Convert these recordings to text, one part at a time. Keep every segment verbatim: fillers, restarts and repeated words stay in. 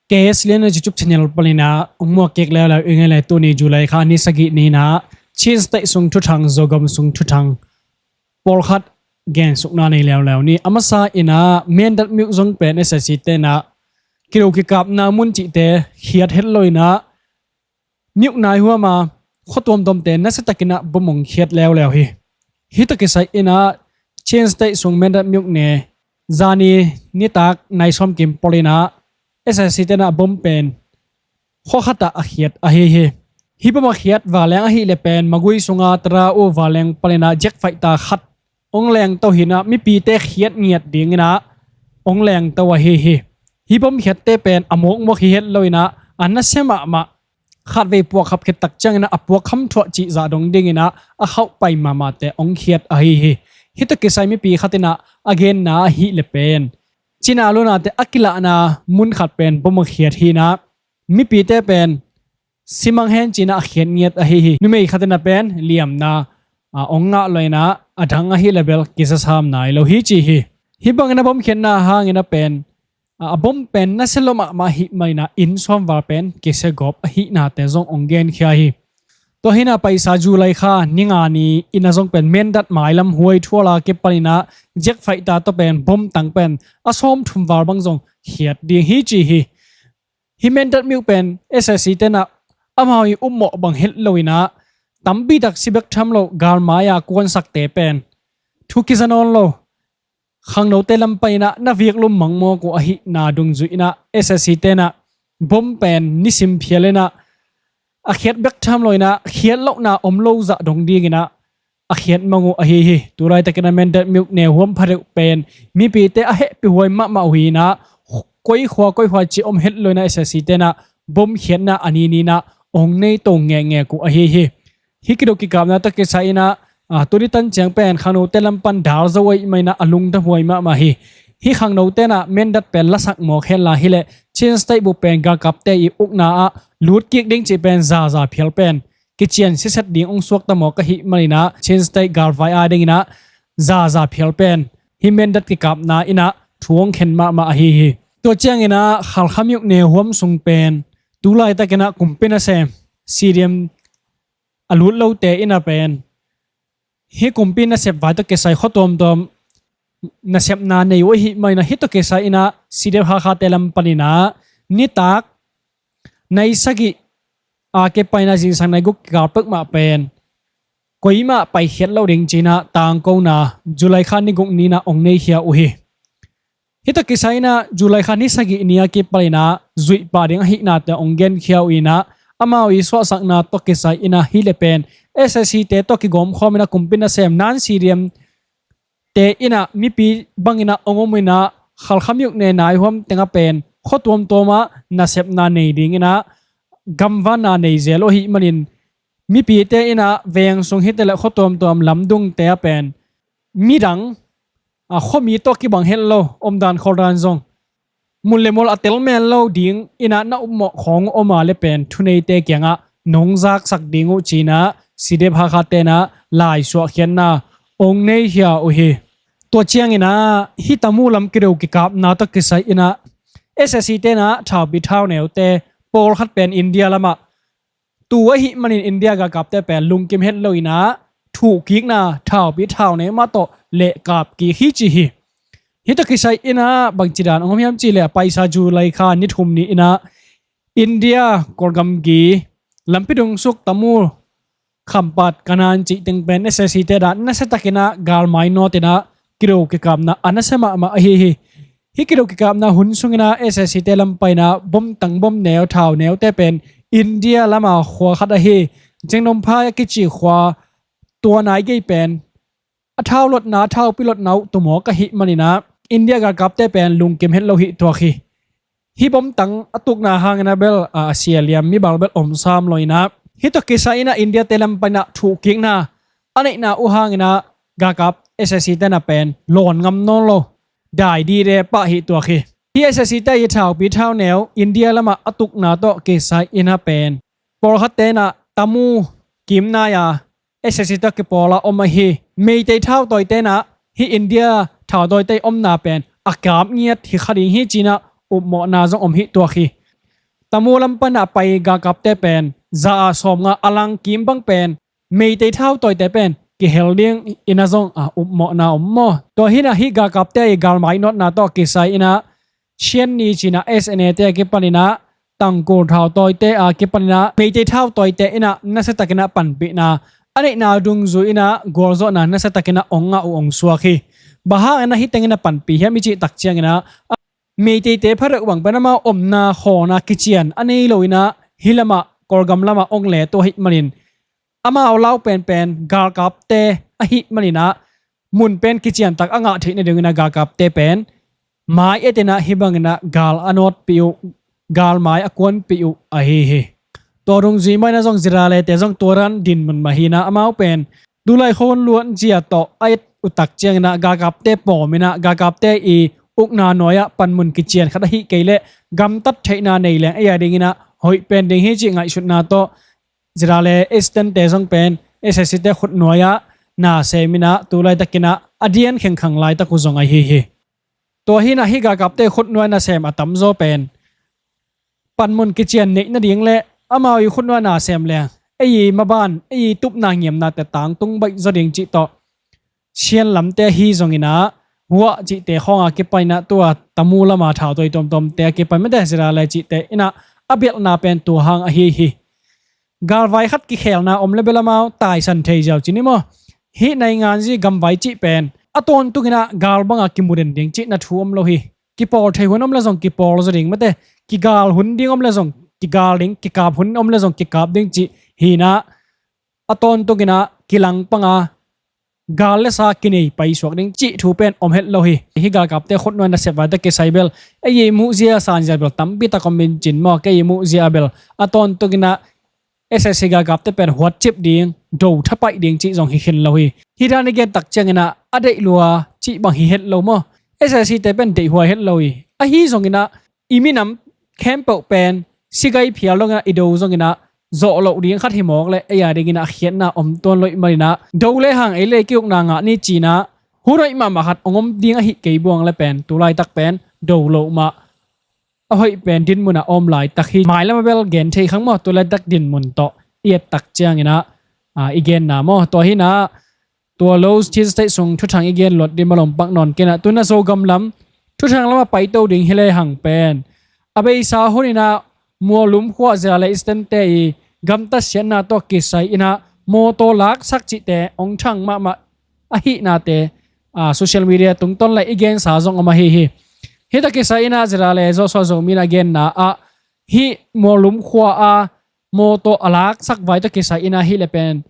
K S Lian na YouTube channel panin ah ong muak kik leuleu ing ei le. Tuni July kha ni sagih ni-in ah Chin State sung thuthang, Zogam sung thuthang pawlkhat gensukna nei leuleu ni. A masa-in ah Mindat Myuk zong pen S S C te'n ah kido kikapna mun cihte khiat het lo-in ah, Myuk nai huam a khua tuamtuamte nasia takin ah bom ong khiat leuleu hi. Hih tawh kisai-in ah Chin State sung Mindat Myuk ne zani nitak nai sawm kim pawl-in ah S S C te'n ah bom pen khua khat ah a khiat ahi hi. Hih bom a khiat vanleng ahih leh pen Magway sunga Tada-U vanleng panin ah jet fighter khat ong lengto hi-in ah, mipite khiat ngiat dingin ah ong lengto ahi hi. Hih bom khiatte pen a mawkmawk hi het lo-in ah, a nasia mahmah, khatvei puak khap khit tak ciangin ah a puak kham thuah cih zah dong dingin ah a khauh pai mahmahte ong khiat ahi hi. Hih tawh kisai mipi khat in ah a genna ahih leh pen Chin alunate a kilahna mun khat pen bom a khiat hi-in ah, mipite pen si mang hen ci-in ah a khiat ngiat ahi hi. Numei khat in ah pen liamna a ong ngah lo-in ah, a dang ahih leh bel kisa sam nai lo hi ci hi. Hih bangin ah bom khiatna hangin ah pen a, a bom pen nasia lua mahmah ahih manin ah inn sawm val pen kisia gawp ahihnate zong ong genkhia hi. Tua hi-in ah paisa July kha ni nga ni-in ah zong pen Mindat mailam huai thual a kipanin ah jet fighter tawh pen bom tang pen a sawmthum val bang zong khiat ding hi ci hi. Hih Mindat Myuk pen S S C te'n ah amau ii upmawh bang het lo-in ah, tampi tak si bek tham lo galmai-a kuansakte pen thu kiza nawn lo, khangnote lam panin ah na viklum mang mawk uh ahihna dungzui-in ah S S C te'n ah bom pen nisim phial-in ah a khiat bek tham lo-in ah khiat lohna om lo zah dong dingin ah a khiat mang uh ahi hi. Tulaitakin ah Mindat Myuk ne huam pha deuh pen mipite a hehpih huai mahmah uh hi-in ah, koi khua koi khua cih om het lo-in ah S S C te'n ah bom khiatna a ni ni-in ah ong nei to ngekngek uh ahi hi. Hih kido kikapna tawh kisai-in ah, a, tuni tan ciang pen khangnote lam pan dal zo ahih manin ah a lungdam huai mahmah hi. Hih khangnote'n ah Mindat pen lasak mawk hen la, hi leh Chin State bup pen galkapte ii ukna ah lut kik ding cih pen zaza phial pen kician siset ding ong suakta mawk ahih manin ah Chin State galvai a dingin ah zaza phial pen hih Mindat kikapna in ah thu ong khen mahmah ahi hi. Tua ciangin ah Halkha Myuk ne huam sung pen tulaitakin ah kumpi nasem C D M a lut lote in ah pen hih kumpi nasep vai tawh kisai khua tuamtuam nasepna nei uh ahih manin ah, hih tawh kisai-in ah C D F Hakha te lam panin ah nitak nai sagih a kipanin ah zingsang nai guk kikal pek mah pen koimah paikhiat lo ding ci-in ah tangkona July kha ni guk ni-in ah ong neikhia uh hi. Hih tawh kisai-in ah July kha ni sagih ni a kipanin ah zuih pah ding ahihnate ong genkhia uh in ah, amau ii suahsakna tawh kisai-in ah hi leh pen S S C te tawh kigawmkhawmin ah kumpi nasem non C D M te in ah mipi bangin ah ong om in ah, Halkha Myuk ne nai huam teng ah pen khua tuamtuam ah nasepna nei dingin ah gamvanna nei zel uh ahih manin, mipite in ah veng sung hi te leh khua tuamtuam lamdungte ah pen midang, a, khuami tawh kibang het lo omdan kholdan zong mun le mol a tel mel lo dingin ah na upmawh khawng uh om a leh pen thuneite kiangah nong zaksak ding uh ci-in ah C D F Hakha te'n ah laisuahkhiatna ong neikhia uh hi. Tua ciangin ah hih Tamu lam kido kikapna tawh kisai-in ah S S C te'n ah thaupi thauneute pawlkhat pen India lamah tu ahih manin India galkapte pen lungkim het lo-in ah thuhkikna thaupi thauneu mah tawh lehkap kik hi ci hi. Hih tawh kisai-in ah bangci dan ong om hiam cih leh, paisa July kha ni thum ni-in ah India Kawlgamgi lampi dungsuk Tamu, Khampat, Kanan cih teng pen S S C te'n ah nasiatakin ah galmai nawt in ah kido kikapna a nasia mahmah ahi hi. Hih kido kikapna hun sungin ah S S C te lam panin ah bom tang bom neu thauneute pen India lama khua khat ahi Jengnomphai a kici khua, tua nai gei pen a thau lotna, a thaupi lotna uh tumawk ahih manin ah India galkapte pen lungkim het lo hi tuak hi. Hih bom tang a tukna hangin ah bel, a, a sia liam mi bang bel om sam lo-in ah, hih tawh kisai-in ah India te lam panin ah thuhkikna a neihna uh hangin ah galkap S S C te'n ah pen lawn ngam nawn lo, dai dide pah hi tuak hi. Hih S S C te ii thaupi thauneu India lamah a tukna tawh kisai-in ah pen pawlkhat te'n ah Tamu kimnai-a S S C tawh kipawl a om ahi Meitei thautawite'n ah hih India thautawite omna pen a kap ngiat hi kha ding hi ci-in ah upmawhna zong om hi tuak hi. Tamu lam panah pai galkapte pen za ah sawmnga a lang kim bang pen Meitei thautawite pen kihel ding ina zong a upmawhna om maw? Tua hinah hih galkapte i galmai nawtna tawh kisai inah Shan Ni cinah S N A te a kipaninah Tangkul thautawite a kipaninah Meitei thautawite inah nasiatakinah panpihna a neihna dungzui inah gualzawhna nasiatakinah ong ngah uh ong suak hi. Bang hang inah hih teng inah panpih hiam i cih tak cianginah Meiteite phareuh bang pen amau omna khawna kician a nei lo inah hih lamah Kawlgam lamah ong letu ahih manin amau lau penpen galkapte ahih maninah mun pen kiciantak a ngah theih nadinginah galkapte pen mai etinah hih banginah gal a nawtpih uh, galmai a kuanpih uh ahi hi. Tua dungzui mah inah zong Ziralete zong tua dan dinmun mah hinah amau pen tulai khawng luanzia tawh a et uh tak cianginah galkapte pawminah galkapte i ukna nuai-ah panmun kician khat ahih kei leh gamtat theihna nei leng ei a dinginah hoih pen ding hi cih ngaihsutna tawh Zirale assistant-te zong pen S S C-te khutnuai-ah na seminah tulaitakinah a dian khengkhang laitak uh zong ahi hi. Tua hinah hih galkapte khutnuai nasem a tamzaw pen panmun kician neih nading le amau i khutnuai nasem leng ei i maban ei i tupna ngiamnate tangtung baih zaw ding cih tawh Shan lamte ahi zonginah Huah cihte khawng a kipaninah tua Tamu lama thautawite tuamtuamte a kipan mate Zirale cihte inah a belhna pen tua hang ahi hi. Galvai khat kikhelna om le bel amau taisan thei ziau cin hi maw? Hih nainganzi gamvai cih pen a tawntunginah gal banga kimu den ding cih na thu om lo hi. Kipawl thei hun om le zong kipawl zaw ding mate, kigal hun ding om le zong kigal ding, kikap hun om le zong kikap ding cih hinah a tawntunginah kilang panga gal le sa kinei paisuak ding cih thu pen om het lo hi. Hih galkapte khutnuai nasep vai tawh kisai bel ei i muhzia sanzia bel tampi tak om in cin maw? Kei i muhzia bel a tawntunginah S S C galkapte pen huatcip ding, do thapaih ding cih zong hi khin lo hi. Hih dan i gen tak cianginah a deih lua cih bang hi het lo maw? S S C-te pen deihhuai het lo hi. Ahi zonginah i minam khempeuh pen sigai phial donginah i do zonginah zawh loh ding khat hi mawk le ei a dinginah a khiatna om tuan loih maninah do le hang ei le ei ki-ukna ngah ni cinah hun hoih mahmah khat ong om ding ahi kei buang le pen tulaitak pen do loh mah a hoih pen dinmunah a om laitak hi. Mailam a bel gen thei khang maw? Tulaitak dinmun tawh i et tak cianginah i genna maw? Tua hinah tua Laos Chin State sung thuthang i gen luat ding malom pak nawn kinah tuna Zogam lam thuthang lamah paito ding hi lehang pen a beisa huninah Mualum khua Zirale assistant-te i gamtat siatna tawh kisai inah mawtaw laksak cihte ong thang mahmah ahihnate social media tungtawn le i gensa zong om ahi hi. Hih tawh kisai inah Zirale Joshua Zomi inah genna ah hih Mualum khua a mawtaw a laksak vai tawh kisai inah hih le pen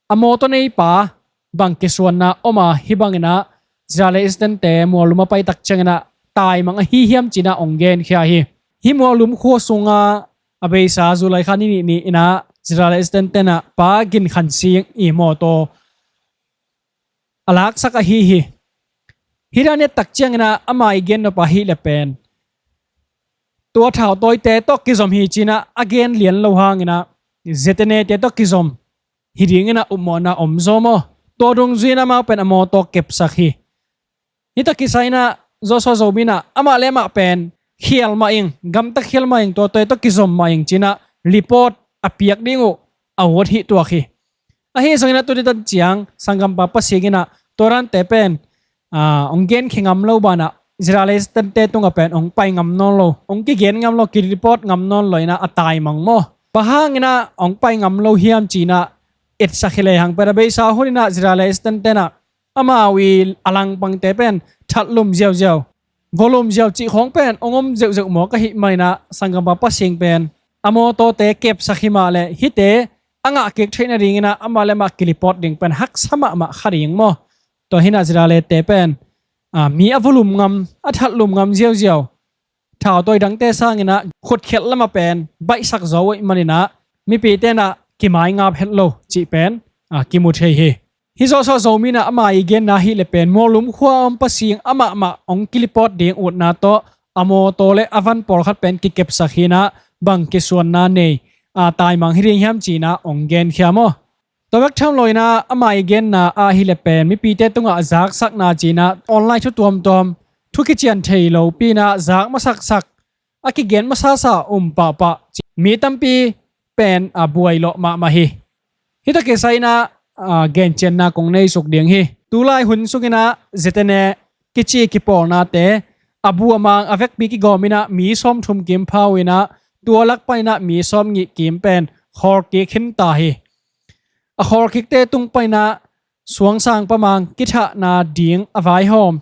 a mawtaw neipa bang kisuanna om a hih banginah Zirale assistant-te Mualum a paitak cianginah taimang ahi hiam cinah ong genkhia hi. Hih Mualum khua sunga a beisa July kha ni nih ni inah Zirale assistant-te inah Pa Gin Khan Sing i mawtaw a laksak ahi hi. Hih dan i et tak cianginah ama i gen nop ahi le pen tua thautawite tawh kizom hi cinah a gen lian lo hanginah Z N A-te tawh kizom hi dinginah upmawhna om zaw maw? Tua dungzui inah amau pen a mawtaw kepsak hi. Hih tawh kisai inah Joshua Zomi inah amah le amah pen khial mah ing, gamta khial mah ing, tua tawh kizom mah ing cinah report a piak ding uh a ut hi tuak hi. Ahi zonginah tuni tan ciang sanggampa Pasing inah tua dante pen ong genkhia ngam lo banah Zirale assistant-te tungah pen ong pai ngam nawn lo, ong kigen ngam lo, kireport ngam nawn lo inah a taimang maw? Bang hanginah ong pai ngam lo hiam cinah etsak hi lehang pen a beisa huninah Zirale assistant-te inah amau i a langpangte pen thatlum ziauziau, volume ziau cih khawng pen ong om zeuhzeuh mawk ahih maninah sanggampa Pasing pen a mawtawte kepsak hi mah le hihte a ngah kik theih nadinginah amah le amah kireport ding pen haksa mahmah kha ding maw? Tua hinah Ziralete pen mi a volume ngam, a thatlum ngam ziauziau thautawi dangte sanginah khutkhelh lamah pen baihsak zaw uh ahih maninah mipite inah kimaingap het lo cih pen kimu thei hi. Hih zawhsawh Zomi inah ama i genna ahih le pen Mualum khua a om Pasing amahmah ong kireport ding utna tawh a mawtaw le a van pawlkhat pen kikepsak hinah bang kisuanna nei a taimang hi ding hiam cinah ong genkhia maw? Tua bek tham loinah ama i genna ahih le pen mipite tungah zaksakna cinah online thu tuamtuam thu kician thei lopi inah zak masaksak a kigen masasa um pahpah. Mi tampi pen a buai lawh mahmah hi. Hih tawh kisai inah a gencianna kong nei suk ding hi. Tulai hun sung inah Zitene kici kipawlnate a bu a mang a vekpi kigawm inah mi sawmthum kim pha uh inah tua lak pan inah mi sawmnih kim pen khawlkik khinta hi. A khawlkikte tung pan inah suangsang pamang kithahna ding a vaihawm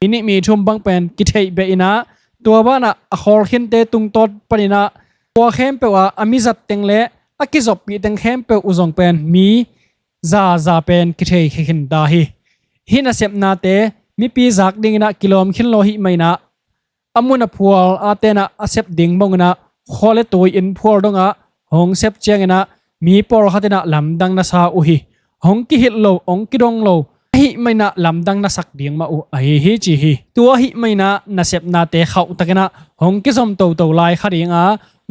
mi nih mi thum bang pen kitheih beh inah tua banah a khawlkhinte tungtawn pan inah khua khempeuh ah a mizat teng le a kizoppih teng khempeuh uh zong pen mi zaza pen kithei khinta hi. Hih nasepnate mipi zak ding inah kilawm khin lo hih mah inah a mun a phual a tenah a sep ding bang inah khua le tui inn phual dongah hong sep ciang inah mi pawlkhat inah lamdang na sa uh hi. Hong kihilh lo, hong kidong lo ahih mah inah lamdang na sak ding mah uh ahi hi ci hi. Tua ahih mah inah nasepnate khauhtak inah hong kizom toto lai kha ding a,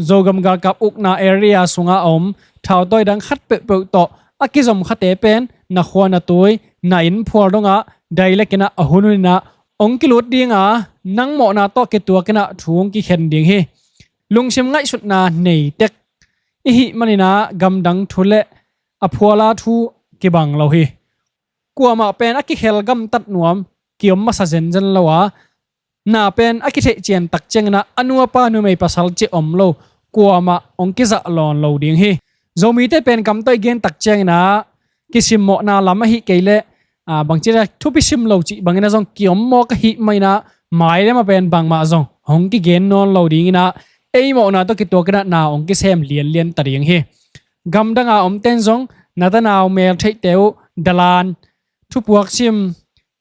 Zogam galkap ukna area sungah a om thautawi dang khat peuhpeuh tawh a kizom khate pen na khua na tui na inn phual dongah dailek inah a hun hun inah hong kilut ding a, nang mawhna tawh kituak inah thu hong kikhen ding hi. Lungsim ngaihsutna nei tek i hih man inah gamdang thu le a phuala thu kibang lo hi. Kuamah pen a kikhel gamtat nuam kiom masa zenzen lo a, na pen a kitheih cian tak ciang inah a nu a pa numei pasal cih om lo kuamah hong kizah lawn lo ding hi. Zomite pen kam tawh i gen tak ciang inah kisimmawhna lam ahih kei leh a, bangci le thupi sim lo cih bang inah zong kiom mawk ahih mah inah mai le ma pen bangmah zong hong kigen nawn lo ding inah ei mawhna tawh kituak inah na hong kisem lianlian ta ding hi. Gamdang a omten zong na tanau mel theihte uh dalan thupuak sim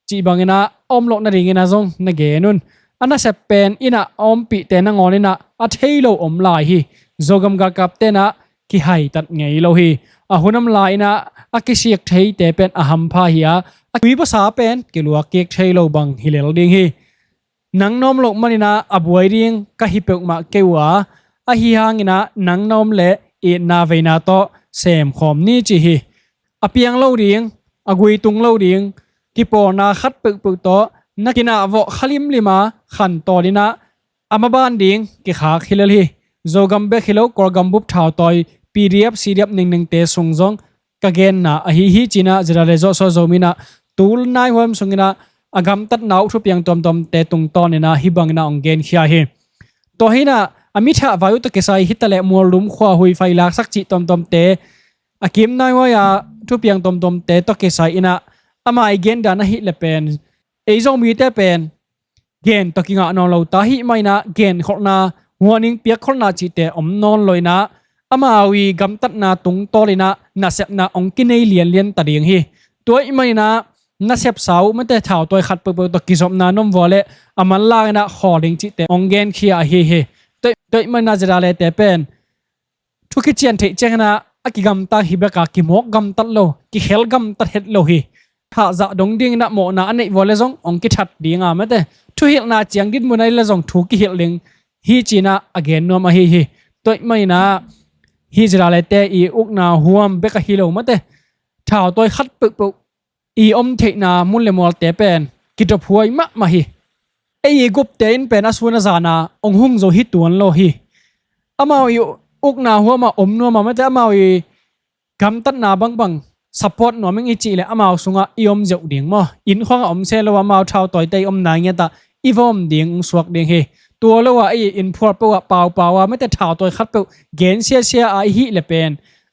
cih bang inah a om loh nading inah zong na gen un. A nasep pen inah a ompihte nangawn inah a thei lo om lai hi. Zogam galkap tenah kihaitat ngei lo hi. A hun om lai inah a kisik theite pen a hampha hi a, a tui pasa pen kiluak kik thei lo bang hi lel ding hi. Nang na om loh man inah a buai ding ka hi peuhmah kei uh a, ahi hang inah nang na om le itna veina tawh semkhawm ni ci hi. A piang lo ding, a guitung lo ding kipawlna khat peuhpeuh tawh na kinah vawh khalimlim a khantawn inah a maban ding kikhak hi lel hi. Zogam bek hi lo Kawlgam bup thautawi P D F, C D F ningningte sung zong ka genna ahi hi ci inah Zira le Zawhsua Zomi inah tul nai huam sung inah a gamtatna uh thupiang tuamtuamte tungtawn inah hih bang inah hong genkhia hi. Tua hi inah a mithah vai uh tawh kisai hi ta leh Muallum khua huifai laksak cih tuamtuamte, a kim nai huai a thupiang tuamtuamte tawh kisai inah ama i gendan ahih le pen ei Zomite pen gen tawh kingah nawn lo ta ahih mah inah genkholhna, warning piakkholhna cihte om nawn lo inah amau i gamtatna tungtawn inah nasepna hong kinei lianlian ta ding hi. Tua ahih mah inah nasepsa uh mate thautawi khat peuhpeuh tawh kizopna na om vua le a manlang inah khawl ding cihte hong genkhia ahi hi. Tua, tua ahih mah inah Zira lete pen thu kician theih ciang inah a kigamta hi bek a kimawk gamtat lo, kikhel gamtat het lo hi. Thahzah dong ding inah mawhna a neih vua le zong hong kithat ding a mate thuhilhna ciang dinmun a i le zong thu kihilh ding hi ci inah a gen nuam ahi hi. Tua ahih mah inah hih Zira lete i ukna huam bek ahi lo mate thautawi khat peuhpeuh i om theihna mun le mualte pen kidophuai mahmah hi. Ei i gupte in pen a sun a zana hong hung zo hi tuan lo hi. Amau i ukna huam a om nuam a mate amau i gamtatna bangbang support nuam ing i cih le amau sungah i om zeuh ding maw? Inn khuangah om se lo amau thautawite i omna ngiatah i vom ding hong suak ding hi. Tua lo a ei inn phual peuh ah paupau a mate thautawi khat peuh gen siasia a i hih le pen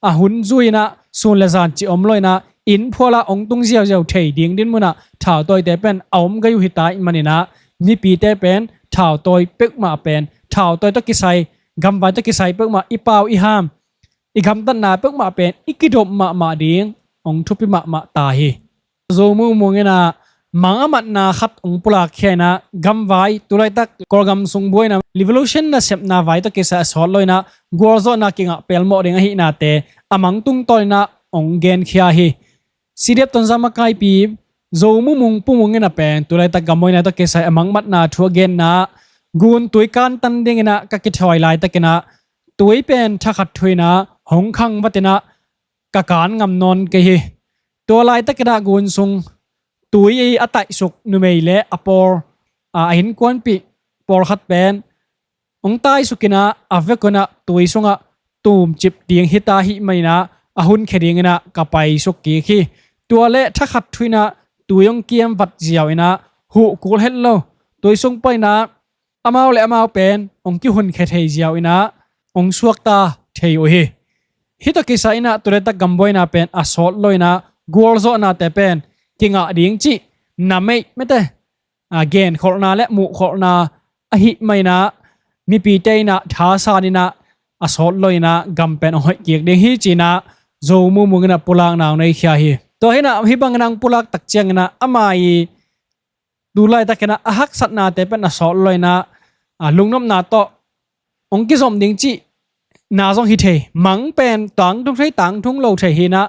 a hun zui inah sun le zan cih om lo inah inn phual ah hong tung ziauziau thei ding dinmun ah thautawite pen a om gai uh hi ta ahih man inah mipite pen thautawi peuhmah pen thautawi tawh kisai, gamvai tawh kisai peuhmah i pau i ham, i gamtatna peuhmah pen i kidop mahmah ding hong thupi mahmah ta hi. Zo mumung inah mang a matna khat hong pulakkhia inah gamvai tulaitak Kawlgam sung buaina revolution nasepna vai tawh kisai a sawt lo inah gualzawhna kingah pelmawh ding ahihnate a mang tungtawn inah hong genkhia hi. C D F Tonzang makaipi Zo mumung pumung inah pen tulaitak gambuaina tawh kisai a mang matna thu a genna ah gun tui kantan ding inah ka kithawi laitak inah tui pen thakhat thu inah hong khangvat inah ka kan ngam nawn kei hi. Tua laitak inah gun sung tui a taihsuk numei le a pawl a, a innkuanpih pawlkhat pen hong taisuk inah a vekun ah tui sungah tumcip ding hita ahih maninah a hunkhia dinginah ka paisuk kik hi. Tua le thakhat thu inah tui hong kiam vat ziau inah huh kul het lo. Tui sung paninah amau le amau pen hong kihunkhia thei ziau inah hong suakta thei uh hi. Hih tawh kisai inah tuleitak gambuaina pen a sawt lo inah gualzawhnate pen kingah ding cih na meih mete a genkholhna le muhkholhna ahih maninah mipite inah thasan inah a sawt lo inah gam pen hong hoih kik ding hi ci inah Zo Mung Mung inah pulakna hong neikhia hi. Tua hinah hih bangin hong pulak tak cianginah ama i tu laitakinah a haksatnate pen a sawt lo inah a lungnopna tawh hong kizom ding cih na zong hi thei. Mang pen tangtung thei tangtung lo thei hinah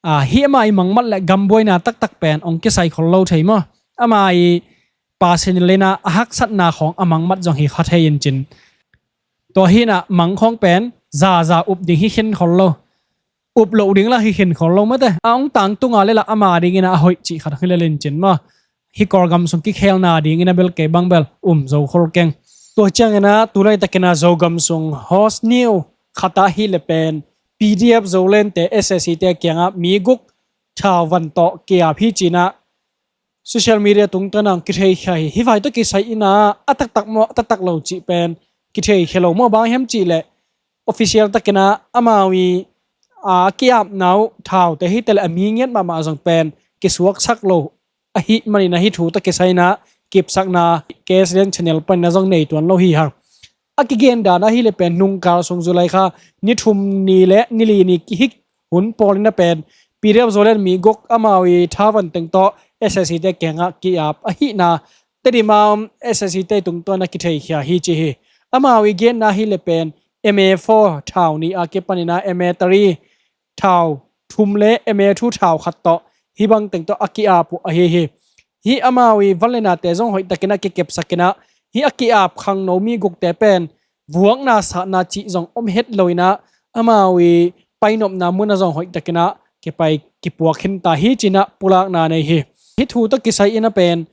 a, hih ama i mangmat le gambuaina taktak pen hong kisai khol lo thei maw? Ama i pasinil inah a haksatna khawng a mangmat zong hi kha thei in cin. Tua hinah mang khawng pen zaza up ding hi khin khol lo. Up loh ding la hi khin khol lo mate. A hong tangtunga le la ama dinginah a hoih cih khat hi lel in cin maw? Hih Kawlgam sung kikhelna dingin a bel kei bang bel um zo khol keng. Tua ciangin a tu laitakin a Zogam sung host new khat ahih leh pen P D F Zoland te S A C te kiangah mi guk thau van tawh ki-ap hi ci-in a social media tungtawn ah kitheikhia hi. Hih vai tawh kisai in a a taktak maw a taktak lo cih pen kitheikhia lo maw, bang hiam cih leh official takin a amau i a ki-apna uh thaute hi ta leh a mi ngiat mahmah zong pen kisuaksak lo ahih manin a hih thu tawh kisai in a kipsakna K S L N channel panin a zong nei tuan lo hi hang. A kigen dan ahih leh pen nungkal sung July kha ni thum ni le ni li ni kihik hun pawlin a pen P D F Zoland mi guk amau i thau van teng tawh S A C te kiangah ki-ap ahihna Tedim a om S A C te tungtawn a kitheikhia hi ci hi. Amau i genna ahih leh pen M A four thau nih a kipanin a M A three thau thum le M A two thau khat tawh hih bang teng tawh a ki-ap uh ahi hi. Hih amau i van le nate zong hoihtakin a kikepsakin a hih a ki-ap khangno mi gukte pen vuakna satna cih zong om het lo in a amau i painopna mun a zong hoihtakin a kipai kipuak khin ta hi ci-in a pulakna nei hi. Hih thu tawh kisai in a pen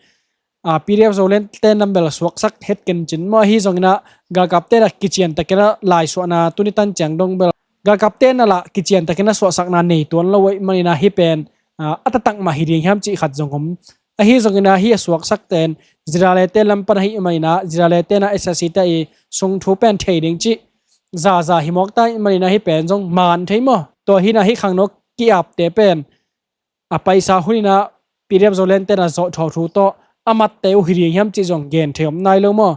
a, P D F Zoland te nam bel suaksak het ken cin maw, ahi zongin a galkapte na kiciantakin a laisuahna tuni tan ciang dong bel galkapte na lah kiciantakin a suahsakna nei tuan lo ahih manin a hih pen a, a taktak mah hi ding hiam cih khat zong om. Ahi zongin a hih a suaksakte in Zirale te lam pan ahih manin a Zirale te na S A C te i sung thu pen thei ding cih zaza hi mawk ta ahih manin a hih pen zong man thei maw. Tua hi-in a hih khangno ki-apte pen a paisa hun in a P D F Zoland te na zawh thawh thu tawh a matte uh hi ding hiam cih zong gen thei om nai lo maw.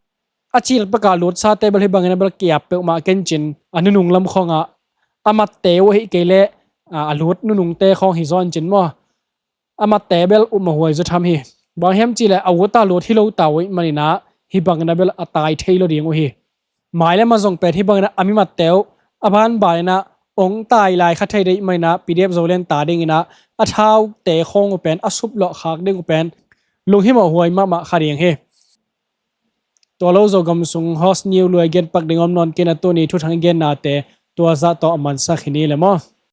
A cil pek a lutsate bel hih bangin a bel ki-ap peuhmah ken cin a nunung lam khawngah a matte uh ahih kei leh a, a lut nunungte khawng hi zaw in cin maw. A matte bel um a huai zaw tham hi. Bang hiam cih leh a ut a lut hi lo ta uh ahih manin a hih bangin a bel a tai thei lo ding uh hi. Mai le ma zong pen hih bangin a mi matte uh a banban in a ong tai lai kha thei ding ahih manin a P D F Zoland ta dingin a a thaute khawng uh pen a suplawh khak ding uh pen lunghimawh huai mahmah kha ding hi. Tua lo Zogam sung host new lui a gen pak ding om nawn kei in a tuni thuthang i gennate tua zah tawh a mansak hi ni le maw.